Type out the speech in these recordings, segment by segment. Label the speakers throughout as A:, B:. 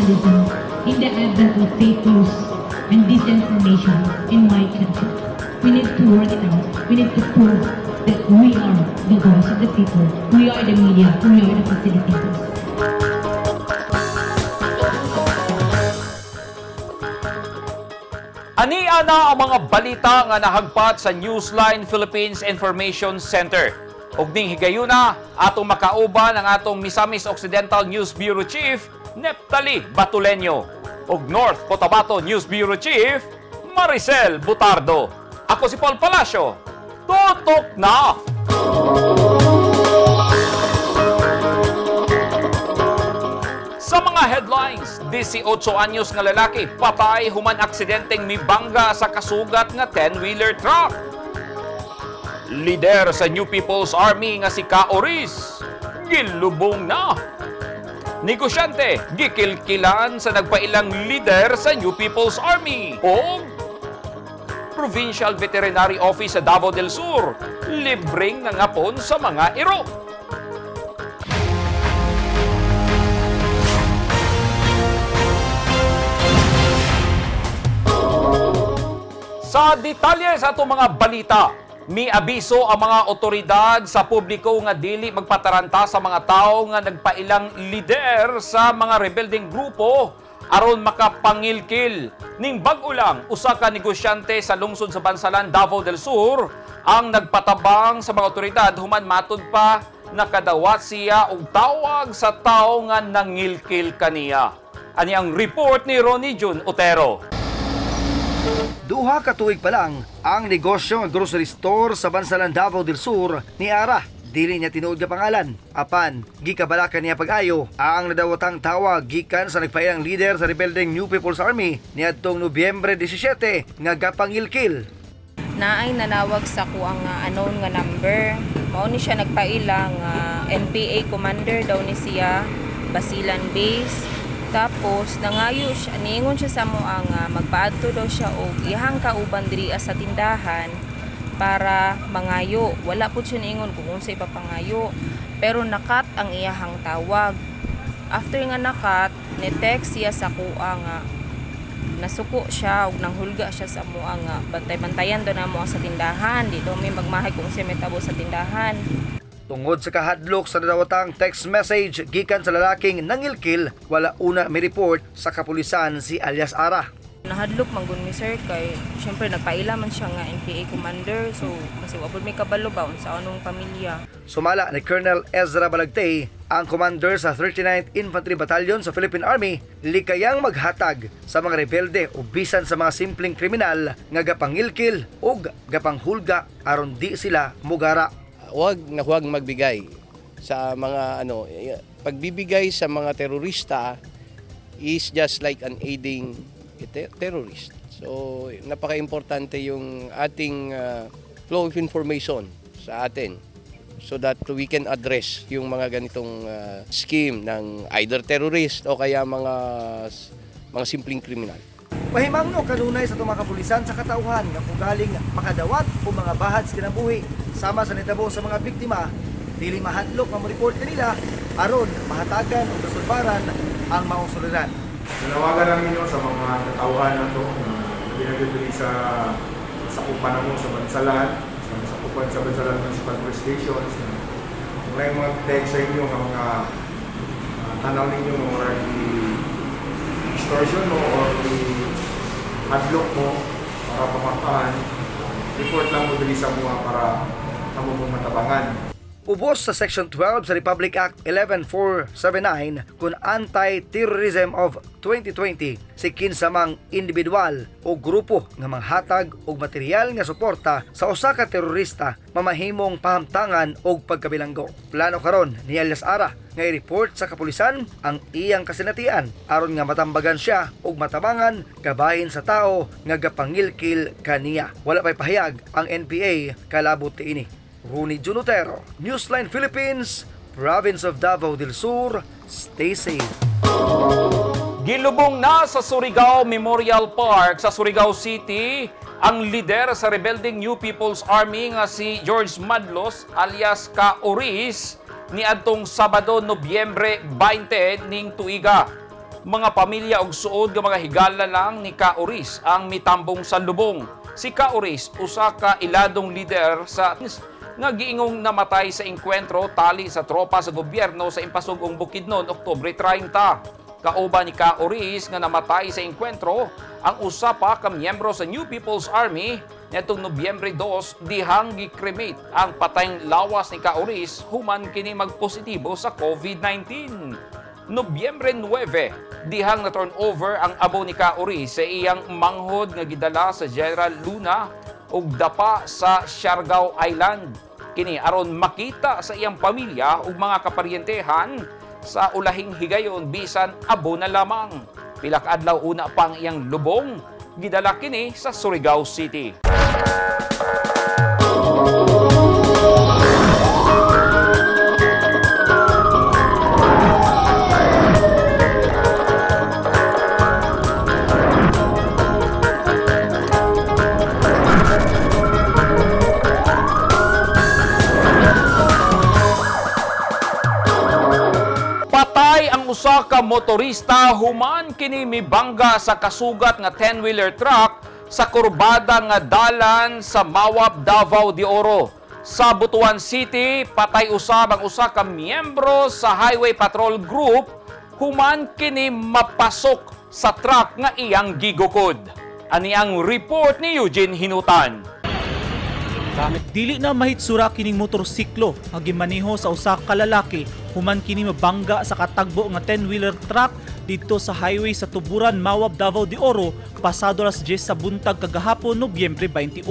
A: journalism in the advent of fake news and disinformation in my country. We need to work it out. We need to prove that we are the voice of the people. We are the media. We are the facilitators.
B: Ania na ang mga balita nga nahagpat sa Newsline Philippines Information Center. Ug ning higayuna, atong makauban ang atong Misamis Occidental News Bureau Chief Neptali Batuleño ug North Cotabato News Bureau Chief Maricel Butardo. Ako si Paul Palacio. Tutok na! Sa mga headlines, 18 anyos nga lalaki patay human aksidenteng mibangga sa kasugat nga 10-wheeler truck. Lider sa New People's Army nga si Ka Oris, gilubong na. Negosyante, gikilkilan sa nagpailang lider sa New People's Army. O Provincial Veterinary Office sa Davao del Sur, libreng nangapon sa mga iro. Sa detalye sa atong mga balita, miabiso ang mga otoridad sa publiko nga dili magpataranta sa mga tao nga nagpailang lider sa mga rebeldeng grupo aron makapangilkil. Ning bag-o lang, usa ka negosyante sa lungsod sa Bansalan, Davao del Sur, ang nagpatabang sa mga otoridad human matud pa nakadawat siya og tawag sa tao nga nangilkil kaniya. Ani ang report ni Ronnie Jun Otero.
C: 2 ka tuig pa lang ang negosyo nga grocery store sa Bansalan, Davao del Sur ni Ara. Dili niya tinuod nga pangalan. Apan, gikabalakan niya pag-ayo ang nadawatang tawag gikan sa nagpailang leader sa rebeldeng New People's Army niadtong Nobyembre 17 nga gapangilkil.
D: Naay nanawag sa kuang nga unknown nga number. Mao ni siya nagpaila nga NPA commander daw ni siya, Basilan base. Tapos nangayo siya, niingon siya sa moa nga magpaadto daw siya og iyahang kauban diri sa tindahan para mangayo. Wala pud siya niingon kung unsa ipapangayo. Pero nakat ang iyahang tawag. After nga nakat, ni-text siya sa kuha nga nasuko siya ug nanghulga siya sa amoa nga bantay-bantayan daw namo sa tindahan, di daw may magmahay kung siya may tabo sa tindahan.
C: Tungod sa kahadlok sa nadawatang text message gikan sa lalaking nangilkil, wala una may report sa kapulisan si alias Ara.
D: Nahadlok man gud mi, sir, kay syempre nagpaila man siya nga NPA commander, so masig wa pud may kabalo ba unsa anong pamilya.
C: Sumala ni Colonel Ezra Balagtay, ang commander sa 39th Infantry Battalion sa Philippine Army, likayang maghatag sa mga rebelde o bisan sa mga simpleng kriminal nga gapangilkil o gapanghulga aron di sila mugara.
E: Huwag na huwag magbigay sa mga ano, pagbibigay sa mga terorista is just like an aiding a terrorist. So napaka-importante yung ating flow of information sa atin so that we can address yung mga ganitong scheme ng either terrorist o kaya mga simpleng kriminal.
C: Pahimangno kanunay sa mga kapulisan sa katauhan nga ugaling makadawat o mga bahad sa kinabuhi sama sa nitabo sa mga biktima, dili mahadlok nga mo-report kanila aron mahatagan o kasulbaran ang maong suliran.
F: Nanawagan lang ninyo sa mga katauhan na ito na binagdadali sa sakupan mo sa Bansalan, sa sakupan sa Bansalan Municipal Police Station. Kung may mga text sa inyo nga mga tanaw ninyo nga mga extortion mo or i-hadlock mo para pamartahan, report lang mo dali sa mga para kamo mong matabangan.
C: Ubos sa Section 12 sa Republic Act 11479 kun Anti-Terrorism of 2020 si kinsa mang individual o grupo nga manghatag og material nga suporta sa usa ka terorista mamahimong pahamtangan og pagkabilanggo. Plano karon ni alias Ara nga i-report sa kapulisan ang iyang kasinatian aron nga matambagan siya og matabangan kabahin sa tao nga gapangilkil kaniya. Wala pay pahayag ang NPA kalabot niini. Rooney Junotero, Newsline Philippines, Province of Davao del Sur. Stay safe.
B: Gilubong na sa Surigao Memorial Park sa Surigao City ang lider sa rebeldeng New People's Army nga si George Madlos alias Ka Oris niadtong Sabado, Nobyembre 20 ning tuiga. Mga pamilya og suod nga mga higala lang ni Ka Oris ang mitambong sa lubong. Si Ka Oris usa ka iladong lider sa nga giingong namatay sa engkwentro tali sa tropa sa gobyerno sa Impasug-ong Bukidnon, Oktubre 30. Kauban ni Ka Oris nga namatay sa engkwentro ang usa pa ka miyembro sa New People's Army nitong Nobyembre 2, dihang gi-cremate ang patayng lawas ni Ka Oris human kini magpositibo sa COVID-19. Nobyembre 9, dihang na turn over ang abo ni Ka Oris sa iyang manghod nga gidala sa General Luna ug dapa sa Siargao Island. Kini aron makita sa iyang pamilya ug mga kaparyentehan sa ulahing higayon bisan abo na lamang. Pila ka adlaw una pa ang iyang lubong, gidala kini sa Surigao City. Patay ang usa ka motorista human kini mibangga sa kasugat nga 10-wheeler truck sa kurbada nga dalan sa Mawab, Davao de Oro. Sa Butuan City, patay usab ang usa ka miyembro sa Highway Patrol Group human kini mapasok sa truck nga iyang gigukod. Ani ang report ni Eugene Hinutan.
G: Dili na mahitsura kining motorsiklo nga gimaneho sa usa ka lalaki human kini mabangga sa katagbo nga 10-wheeler truck didto sa highway sa Tuburan, Mawab, Davao de Oro pasado alas 10 sa buntag kagahapon, Nobyembre 21.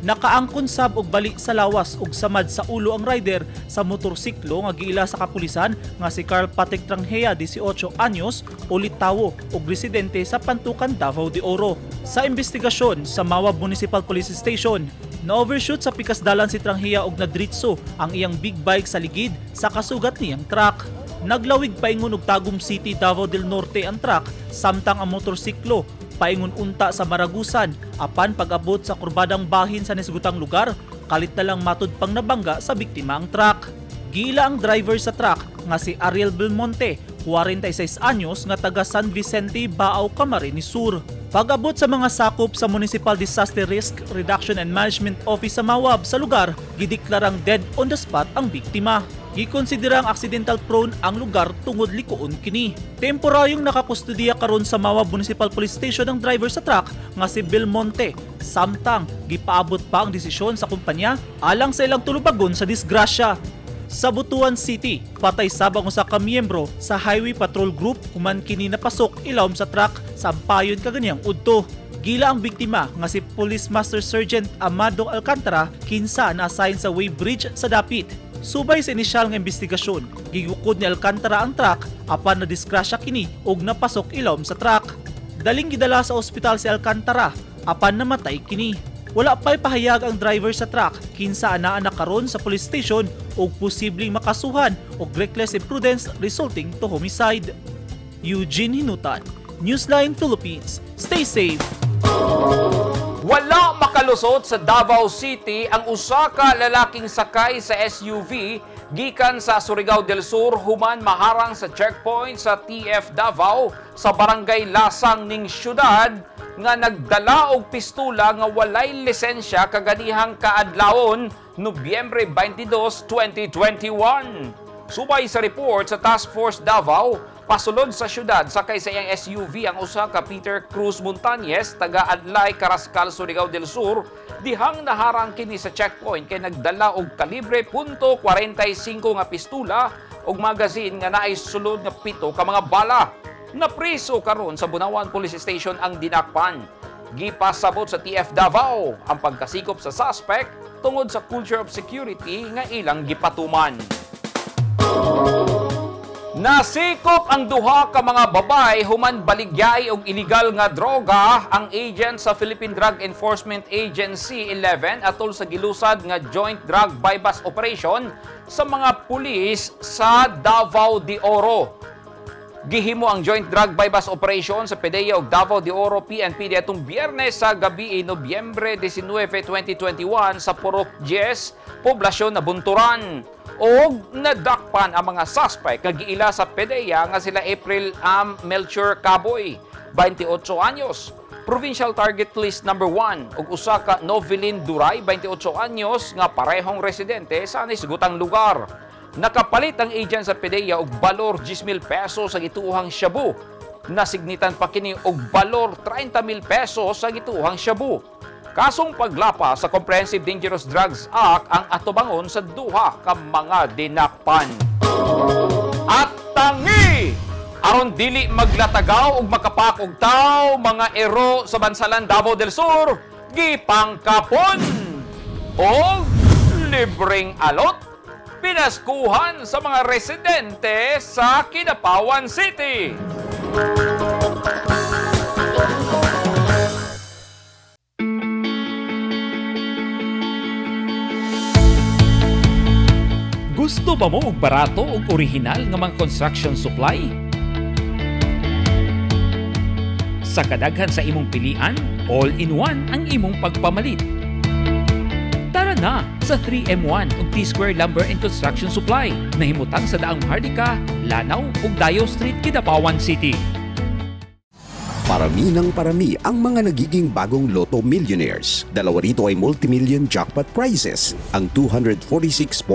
G: Nakaangkon sab og bali sa lawas ug samad sa ulo ang rider sa motorsiklo nga giila sa kapulisan nga si Carl Patrick Tranghea, 18 anyos, o Litawo ug residente sa Pantukan, Davao de Oro. Sa investigasyon sa Mawab Municipal Police Station, na-overshoot sa pikasdalan si Tranghea og nadritso ang iyang big bike sa ligid sa kasugat niyang truck. Naglawig paingon og Tagum City, Davao del Norte ang truck samtang ang motorsiklo paingon unta sa Maragusan, apan pag-abot sa kurbadang bahin sa nisgutang lugar, kalit na lang matud pang nabangga sa biktima ang truck. Giila ang driver sa truck nga si Ariel Belmonte, 46 anyos, nga taga San Vicente, Baao, Camarines Sur. Pag-abot sa mga sakop sa Municipal Disaster Risk Reduction and Management Office sa Mawab sa lugar, gideklarang dead on the spot ang biktima. Gikonsiderang accidental prone ang lugar tungod likuon kini. Temporaryong nakakustudiya karon sa Mawab Municipal Police Station ang driver sa truck nga si Belmonte, samtang gipaabot pa ang desisyon sa kumpanya alang sa ilang tulubagon sa disgrasya. Sa Butuan City, patay sab ang usa ka miyembro sa Highway Patrol Group human kini napasok ilawom sa truck sa Ampayon kaganihang udto. Giila ang biktima nga si Police Master Sergeant Amado Alcantara, kinsa na-assign sa weighbridge sa dapit. Subay sa inisyal nga investigasyon, gigukod ni Alcantara ang truck apan na disgrasya kini ug napasok ilawom sa truck. Daling gidala sa ospital si Alcantara apan namatay kini. Wala pa'y pahayag ang driver sa truck, kinsa anaa na karon sa police station ug posibleng makasuhan og reckless imprudence resulting to homicide. Eugene Hinutan, Newsline Philippines. Stay safe.
B: Wala makalusot sa Davao City ang usa ka lalaking sakay sa SUV gikan sa Surigao del Sur human maharang sa checkpoint sa TF Davao sa Barangay Lasang ning syudad nga nagdala og pistula nga walay lisensya kaganihang kaadlawon, Nobyembre 22, 2021. Subay sa report sa Task Force Davao, pasulod sa syudad sakay sa iyang SUV ang usa ka Peter Cruz Montañez, taga Adlay, Carrascal, Surigao del Sur, dihang naharang kini sa checkpoint kay nagdala og kalibre .45 nga pistula ug magazine nga naay sulod nga 7 ka mga bala. Napriso karon sa Bunawan Police Station ang dinakpan. Gipasabot sa TF Davao ang pagkasikop sa suspect tungod sa culture of security nga ilang gipatuman. Nasikop ang duha ka mga babay human baligyay og illegal nga droga ang agent sa Philippine Drug Enforcement Agency 11 atol sa gilusad nga joint drug buy-bust operation sa mga pulis sa Davao de Oro. Gihimo ang joint drug buy-bust operation sa PDEA ug Davao de Oro PNP diatong Biyernes sa gabi, Nobyembre 19, 2021 sa Purok 10, poblasyon Nabunturan. Og nadakpan ang mga suspect nga giila sa PDEA nga sila April Am Melchor Caboy, 28 anyos, Provincial Target List number 1, ug usa ka Novelin Duray, 28 anyos, nga parehong residente sa nisgutang lugar. Nakapalit ang agent sa PDEA og balor 10,000 pesos sa gituohang shabu. Nasignitan pa kini og balor 30,000 pesos sa gituohang shabu. Kasong paglapa sa Comprehensive Dangerous Drugs Act ang atubangon sa duha ka mga dinakpan. At tangi! Aron dili maglatagaw ug makapak og taw, mga ero sa Bansalan, Davao del Sur, gipangkapon og libreng alot pinaskuhan sa mga residente sa Kidapawan City. Gusto ba mo og barato ug orihinal nga mga construction supply? Sa kadaghan sa imong pilian, all-in-one ang imong pagpamalit. Tara na sa 3M1 ug T-Square Lumber and Construction Supply nahimutang sa Daang Maharlika, Lanao ug Dayo Street, Kidapawan City.
H: Parami ng parami ang mga nagiging bagong Lotto millionaires. Dalawa rito ay multimillion jackpot prizes, ang 246.08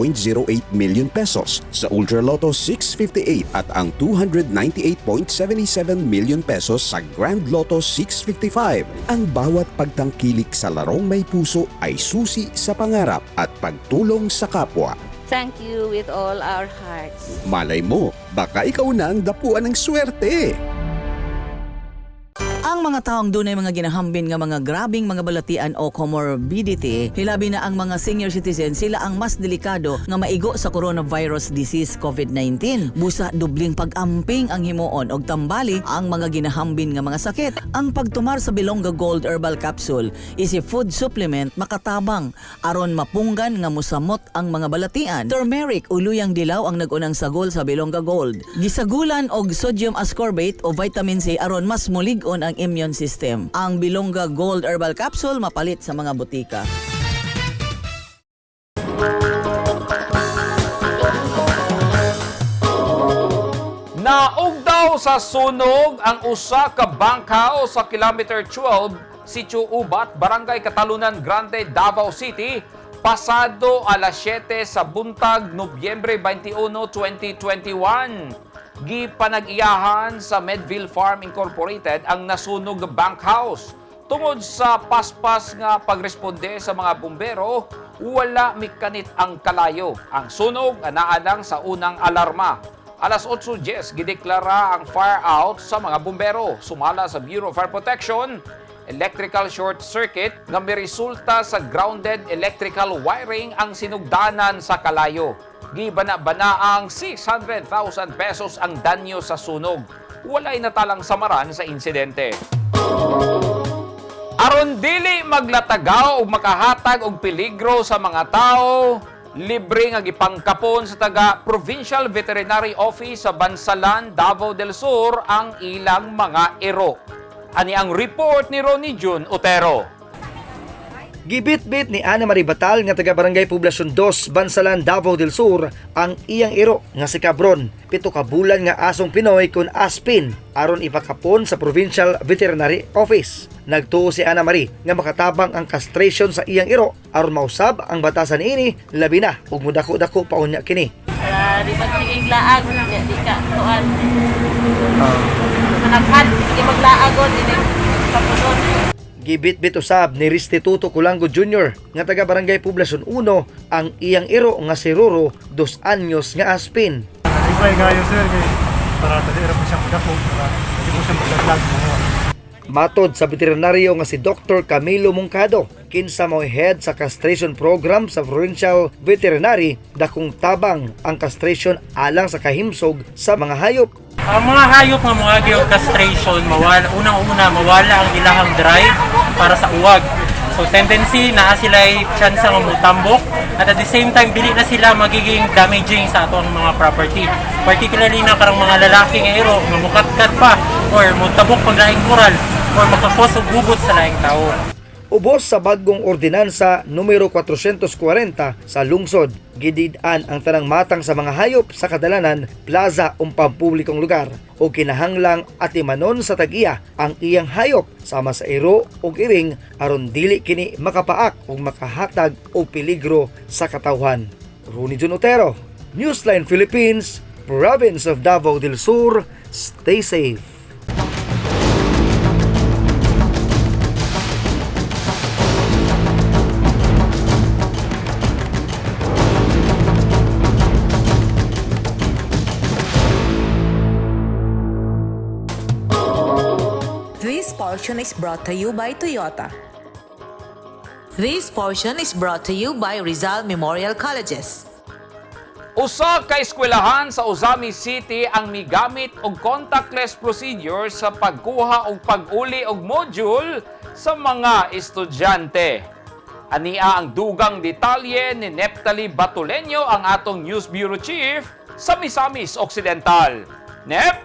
H: million pesos sa Ultra Lotto 658 at ang 298.77 million pesos sa Grand Lotto 655. Ang bawat pagtangkilik sa larong may puso ay susi sa pangarap at pagtulong sa kapwa.
I: Thank you with all our hearts.
H: Malay mo, baka ikaw na ang dapuan ng swerte.
J: Ang mga taong dunay mga ginahambin nga mga grabing mga balatian o comorbidity, hilabi na ang mga senior citizen, sila ang mas delikado nga maigo sa coronavirus disease COVID-19. Busa dubling pag-amping ang himuon og tambali ang mga ginahambin nga mga sakit. Ang pagtumar sa Bilongga Gold Herbal Capsule is a food supplement makatabang aron mapunggan nga musamot ang mga balatian. Turmeric o luyang dilaw ang nag-unang sagol sa Bilongga Gold. Gisagulan og sodium ascorbate o vitamin C aron mas mulig-on ang immune system. Ang Bilongga Gold Herbal Capsule mapalit sa mga butika.
B: Naog daw sa sunog ang usa ka bunkhouse sa kilometer 12, Sitio Ubat, Barangay Catalunan Grande, Davao City, pasado alas 7 sa buntag, Nobyembre 21, 2021. Gipanag-iyahan sa Medville Farm Incorporated ang nasunog nga bunkhouse. Tungod sa paspas nga pagresponde sa mga bumbero, wala mikanit ang kalayo. Ang sunog anaa lang sa unang alarma. Alas 8:10, gideklara ang fire out sa mga bumbero. Sumala sa Bureau of Fire Protection, electrical short circuit nga miresulta sa grounded electrical wiring ang sinugdanan sa kalayo. Gibana-bana ang 600,000 pesos ang danyo sa sunog. Walay natalang samaran sa insidente. Aron dili maglatagaw ug makahatag og peligro sa mga tao, libre nga gipangkapon sa taga Provincial Veterinary Office sa Bansalan, Davao del Sur ang ilang mga ero. Ani ang report ni Ronnie Jun Otero.
C: Gibit-bit ni Ana Marie Batal nga taga Barangay Poblacion 2, Bansalan, Davao del Sur ang iyang iro nga si Cabron, 7 ka bulan nga asong Pinoy kun aspin, aron ipakapon sa Provincial Veterinary Office. Nagtuo si Ana Marie nga makatabang ang castration sa iyang iro aron mausab ang batasan niini, labi na ug mudako-dako pa unya kini.
I: Para di magsigig laag, di ka tuan. Managhan, di maglaagon, di kapunon.
C: Gibit-bit usab ni Restituto Culango Jr. nga taga Barangay Poblacion 1 ang iyang iro nga si Roro, 2 anyos nga aspin.
F: Nalipay kayo, sir, kay para dali ra po siya madako, para hindi po siya maglaglag.
C: Matod sa veterinaryo nga si Dr. Camilo Moncado, kinsa mo head sa castration program sa Provincial Veterinary, dakong tabang ang castration alang sa kahimsog sa mga hayop.
K: Ang mga hayop nga mga og castration, mawala, unang-una, mawala ang ilahang drive para sa uwag. So tendency naa sila chance nga mutambok at the same time dili na sila magiging damaging sa atong mga property. Particularly na karang mga lalaki nga iro nga mukatkat pa or mutabok pag laing koral or maka-cause og gubot sa laing tao.
C: Ubos sa bagong ordinansa numero 440 sa lungsod, gidid-an ang tanang matang sa mga hayop sa kadalanan, plaza o pampublikong lugar o kinahanglang atimanon sa tag-iya ang iyang hayop sama sa iro o iring aron dili kini makapaak o makahatag og peligro sa katawhan. Rooney Jun Otero, Newsline Philippines, Province of Davao del Sur, stay safe.
L: This portion is brought to you by Toyota. This portion is brought to you by Rizal Memorial Colleges.
B: Usa ka eskwelahan sa Ozamiz City ang migamit og contactless procedure sa pagkuha og pag-uli og module sa mga estudyante. Ania ang dugang detalye ni Neptali Batuleño, ang atong News Bureau Chief sa Misamis Occidental. Nep?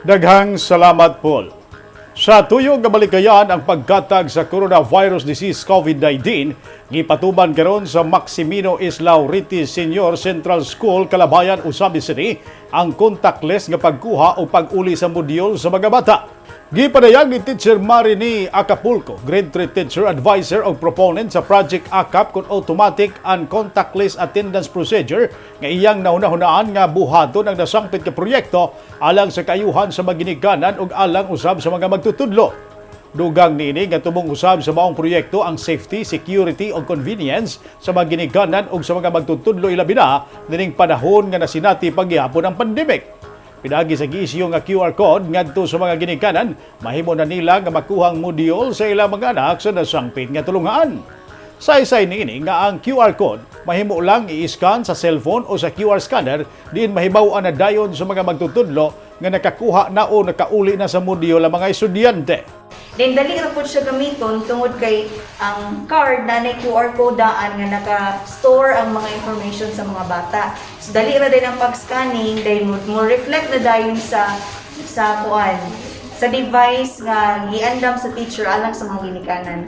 M: Daghang salamat, Paul. Sa tuyo nga balikayan ang pagkatag sa coronavirus disease COVID-19, gipatuman karon sa Maximino S. Lauriti Senior Central School, Calabayan, Ozamiz City ang contactless nga pagkuha o pag-uli sa module sa mga bata. Gipadayag ni Teacher Marini Acapulco, Grade 3 Teacher Advisor o proponent sa Project AKAP kon Automatic and Contactless Attendance Procedure nga iyang nahuna-hunaan nga buhaton ang nasangpit nga proyekto alang sa kaayuhan sa maginikanan ug alang usab sa mga magtutudlo. Dugang niini nga tumong usab sa maong proyekto ang safety, security ug convenience sa mga ginikanan ug sa mga magtutudlo, ilabi na nining panahon nga nasinati pagyapon ang pandemic. Pinaagi sa giisyu nga QR code ngadto sa mga ginikanan, mahimo na nila nga makuha ang module sa ilang mga anak sa nasangpit nga tulungan. Saysay niini nga ang QR code mahimo lang i-scan sa cellphone o sa QR scanner, diin mahibaw-an na dayon sa mga magtutudlo nga nakakuha na o nakauli na sa module ang mga estudyante.
N: Then dali ra pud siya gamiton tungod kay ang card na may QR code daan nga naka-store ang mga information sa mga bata. So dali ra din ang pag-scanning dahil mo reflect na dayon sa kuan sa device nga giandam sa teacher alang sa mga ginikanan.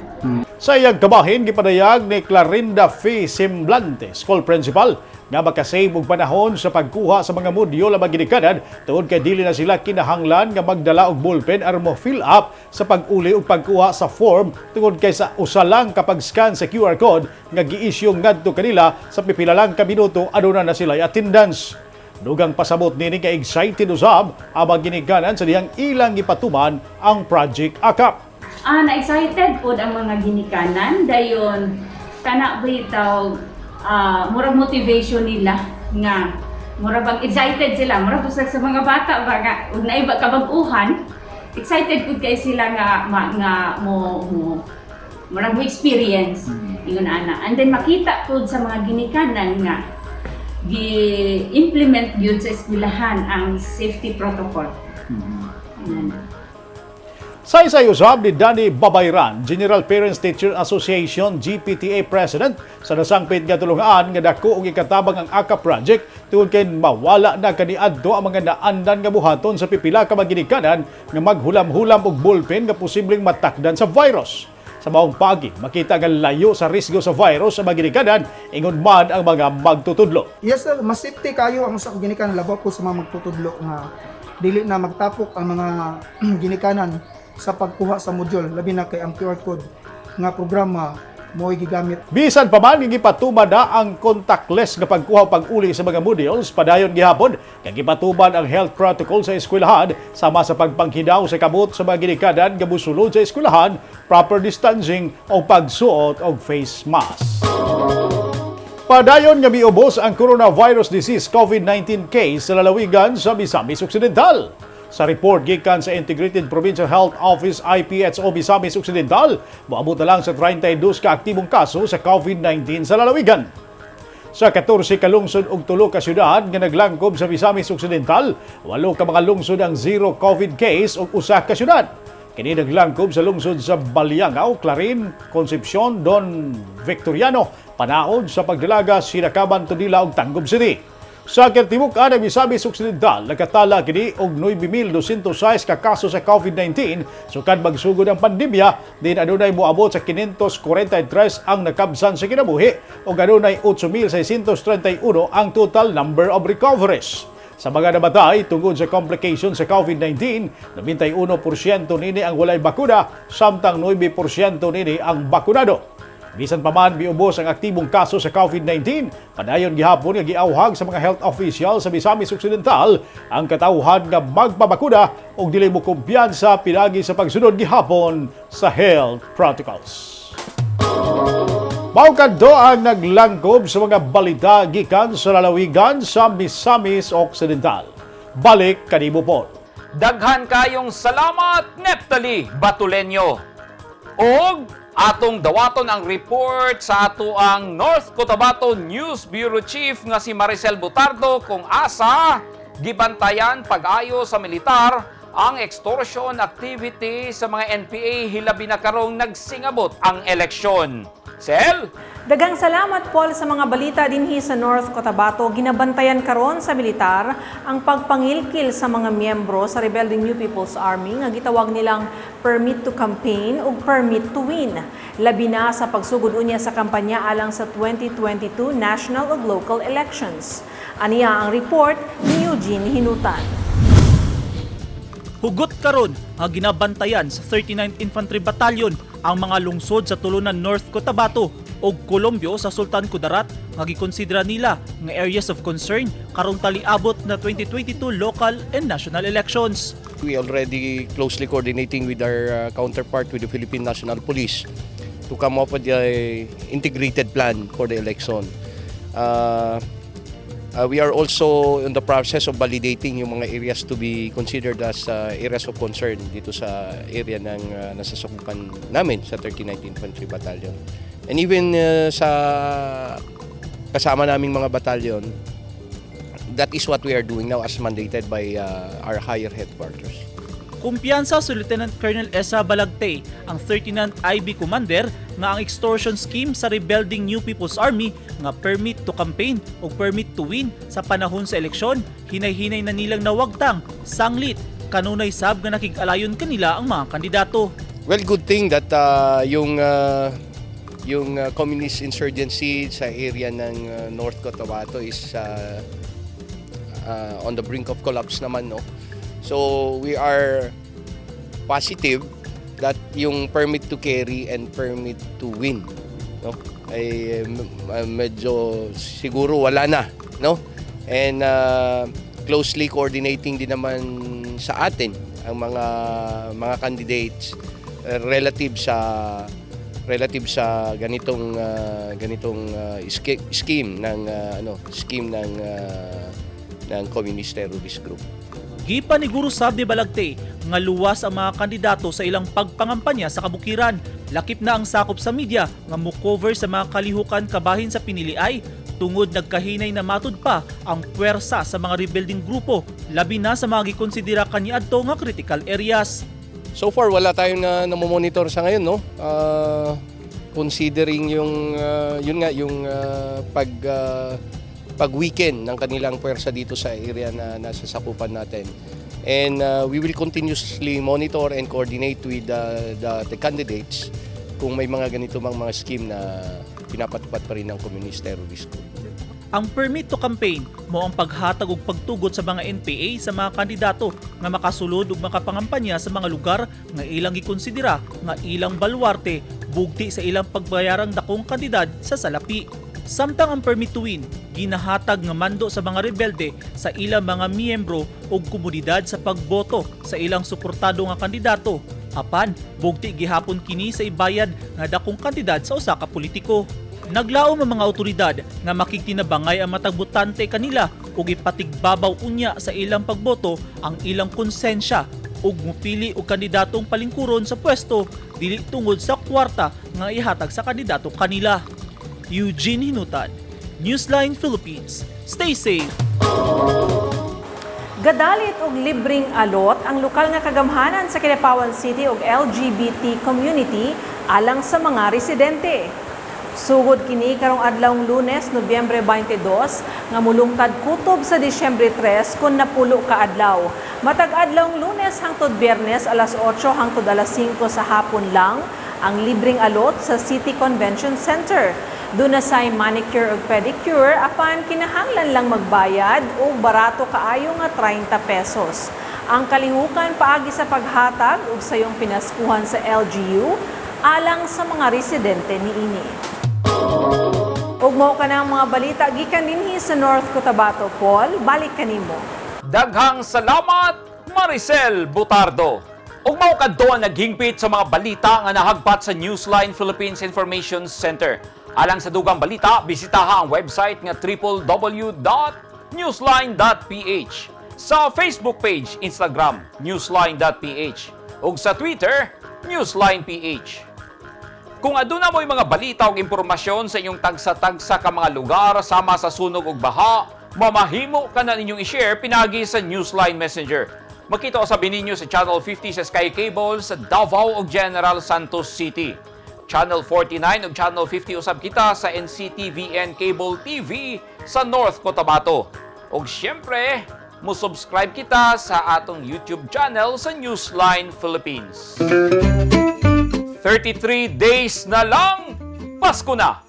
M: Sa iyang kabahin, gipadayag ni Clarinda F. Semblante, school principal, nga makasave og panahon sa pagkuha sa mga module ang mga ginikanan tungod kay dili na sila kinahanglan nga magdala og ballpen aron mo fill up sa pag-uli ug pagkuha sa form tungod kay sa usa lang kapag scan sa QR code nga gi-issue ngadto kanila, sa pipila lang ka minuto aduna na sila attendance. Dugang pasabot nini kay excited usab ang mga ginikanan sa dihang ilang gipatuman ang Project AKAP.
O: Na-excited pod ang mga ginikanan dayon kana bitaw, murag motivation nila nga murag bang excited sila, murag usag sa mga bata ba nga ug naiba kabag-uhan, excited pud kay sila nga nga mo mo murag mo experience ingon ana. And then makita pud sa mga ginikanan nga gi-implement gyud sa eskwelahan ang safety protocol. Ayan.
M: Saysay usab ni Danny Babayran, General Parents Teacher Association GPTA President, sa nasangpit nga tulungan nga dako og ikatabang ang AKAP project tungod kay mawala na kaniadto ang mga naandan nga buhaton sa pipila ka mga ginikanan nga maghulam-hulam og ballpen nga posibleng matakdan sa virus. Sa maong pagi, makita nga layo sa risgo sa virus sa mga ginikanan, ingon man ang mga magtutudlo.
P: Yes sir, mas safety kayo ang usa ka ginikanan labaw po sa mga magtutudlo nga dili na magtapok ang mga ginikanan sa pagkuha sa module, labi na kay ang QR code nga programa mo'y gigamit.
M: Bisan pa man gipatuman na ang contactless nga pagkuha o pag-uli sa mga modules, padayon gihapon nga gipatuman ang health protocol sa eskwelahan sama sa pagpanghidaw sa kamot sa mga ginikanan nga musulod sa eskwelahan, proper distancing o pagsuot og face mask. Padayon nga miubos ang coronavirus disease COVID-19 case sa lalawigan sa Misamis Occidental. Sa report gikan sa Integrated Provincial Health Office IPHO Misamis Occidental, moabot na lang sa 32 ka aktibong kaso sa COVID-19 sa lalawigan. Sa 14 ka lungsod ug 3 ka syudad nga naglangkob sa Misamis Occidental, 8 ka mga lungsod ang zero COVID case ug 1 ka syudad. Kini naglangkob sa lungsod sa Baliangao, Clarin, Concepcion, Don Victoriano, Panaod sa Pagdalaga, Sinacaban, Tudela ug Tangub City. Sa katibuk-an ang Misamis Occidental, nakatala kini og 9,206 ka kaso sa COVID-19 sukad magsugod ang pandemya, din adunay moabot sa 543 ang nakabsan sa kinabuhi ug adunay 8,631 ang total number of recoveries. Sa mga namatay tungod sa complication sa COVID-19, 91% nini ang walay bakuna, samtang 9% nini ang bakunado. Bisan pa man miubos ang aktibong kaso sa COVID-19, padayon gihapon nga giawhag sa mga health official sa Misamis Occidental ang katawhan nga magpabakuna ug dili mo kumpiyansa pinagi sa pagsunod gihapon sa health protocols. Mao kadto ang naglangkob sa mga balita gikan sa lalawigan sa Misamis Occidental. Balik kanimo po.
B: Daghan kayong salamat, Neptali Batulenyo. Og atong dawaton ang report sa ato ang North Cotabato News Bureau Chief nga si Maricel Butardo kung asa gibantayan pag-ayo sa militar ang extortion activity sa mga NPA, hilabi na karong nagsingabot ang eleksyon. Sel?
Q: Daghang salamat, Paul, sa mga balita dinhi sa North Cotabato. Ginabantayan karon sa militar ang pagpangilkil sa mga miyembro sa Rebelding New People's Army nga gitawag nilang permit to campaign ug permit to win. Labi na sa pagsugod unya sa kampanya alang sa 2022 national ug local elections. Aniya ang report ni Eugene Hinutan.
G: Hugot karon nga ginabantayan sa 39th Infantry Battalion ang mga lungsod sa Tulunan, North Cotabato ug Columbio sa Sultan Kudarat nga gikonsidera nila nga areas of concern karong taliabot na 2022 local and national elections.
E: We already closely coordinating with our counterpart with the Philippine National Police to come up with a integrated plan for the election. We are also in the process of validating yung mga areas to be considered as areas of concern dito sa area ng nasasakupan namin sa 39th Infantry Battalion. And even sa kasama naming mga battalion, that is what we are doing now as mandated by our higher headquarters.
G: Kumpiyansa si Lieutenant Colonel Esa Balagtey, ang 39th IB Commander, nga ang extortion scheme sa Rebelding New People's Army nga permit to campaign o permit to win sa panahon sa eleksyon, hinay-hinay na nilang nawagtang, sanglit kanunay sab nga nakig-alayon kanila ang mga kandidato.
E: Well, good thing that yung communist insurgency sa area ng North Cotabato is on the brink of collapse naman, no? So, we are positive that yung permit to carry and permit to win, no, ay medyo siguro wala na, no? And closely coordinating din naman sa atin ang mga candidates relative sa ganitong scheme ng ano scheme ng communist terrorist group.
G: Gipaniguro sab ni Balagtey nga luwas ang mga kandidato sa ilang pagpangampanya sa kabukiran. Lakip na ang sakop sa media nga mo-cover sa mga kalihukan kabahin sa piniliay tungod nagkahinay na matud pa ang puwersa sa mga rebuilding grupo, labi na sa mga gikonsidera kaniadto nga critical areas.
E: So far wala tayong na namomonitor sa ngayon, no. Considering yung yun nga yung pag-weaken ng kanilang puwersa dito sa area na nasasakupan natin. And we will continuously monitor and coordinate with the candidates kung may mga ganito mang mga scheme na pinapatupad pa rin ng communist terrorist group.
G: Ang permit to campaign mao ang paghatag og pagtugot sa mga NPA sa mga kandidato nga makasulod ug makapangampanya sa mga lugar nga ilang gikonsidera nga ilang balwarte bugti sa ilang pagbayarang dakong kantidad sa salapi. Samtang ang permit to win, ginahatag nga mando sa mga rebelde sa ilang mga miyembro ug komunidad sa pagboto sa ilang suportado nga kandidato. Apan, bugti gihapon kini sa ibayad nga dakong kantidad sa usa ka politiko. Naglaom ang mga otoridad nga makigtinabangay ang matag botante kanila ug ipatigbabaw unya sa ilang pagboto ang ilang konsensya ug mupili og kandidatong palingkuron sa pwesto dili tungod sa kwarta nga ihatag sa kandidato kanila. Eugene Hinutan, Newsline Philippines. Stay safe.
Q: Gadalit og libreng alot ang lokal nga kagamhanan sa Kidapawan City og LGBT community alang sa mga residente. Sugod kini karong adlawng Lunes, Nobyembre 22, nga mulungtad kutob sa Disyembre 3 kon napulo ka adlaw. Matag adlawng Lunes hangtod Biyernes, alas 8 hangtod alas 5 sa hapon lang ang libreng alot sa City Convention Center. Duna say manicure ug pedicure, apan kinahanglan lang magbayad og barato kaayo nga 30 pesos. Ang kalihukan paagi sa paghatag og sayong pinaskuhan sa LGU alang sa mga residente niini. Ug mao kanang mga balita gikan dinhi sa North Cotabato. Paul, balik kanimo.
B: Daghang salamat, Maricel Butardo. Ug mao kadto ang naghingpit sa mga balita nga nahagpat sa Newsline Philippines Information Center. Alang sa dugang balita, bisitaha ang website nga www.newsline.ph. Sa Facebook page, Instagram, newsline.ph. Ug sa Twitter, newsline.ph. Kung aduna mo'y mga balita ug impormasyon sa inyong tagsa-tagsa ka mga lugar sama sa sunog ug baha, mamahimo ka na ninyong i-share pinagi sa Newsline Messenger. Makita usab ninyo sa Channel 50 sa Sky Cable sa Davao ug General Santos City. Channel 49 ug Channel 50 usab kita sa NCTVN Cable TV sa North Cotabato. Ug syempre, mo-subscribe kita sa atong YouTube channel sa Newsline Philippines. 33 days na lang, Pasko na!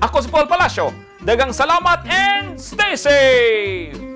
B: Ako si Paul Palacio. Daghang salamat and stay safe!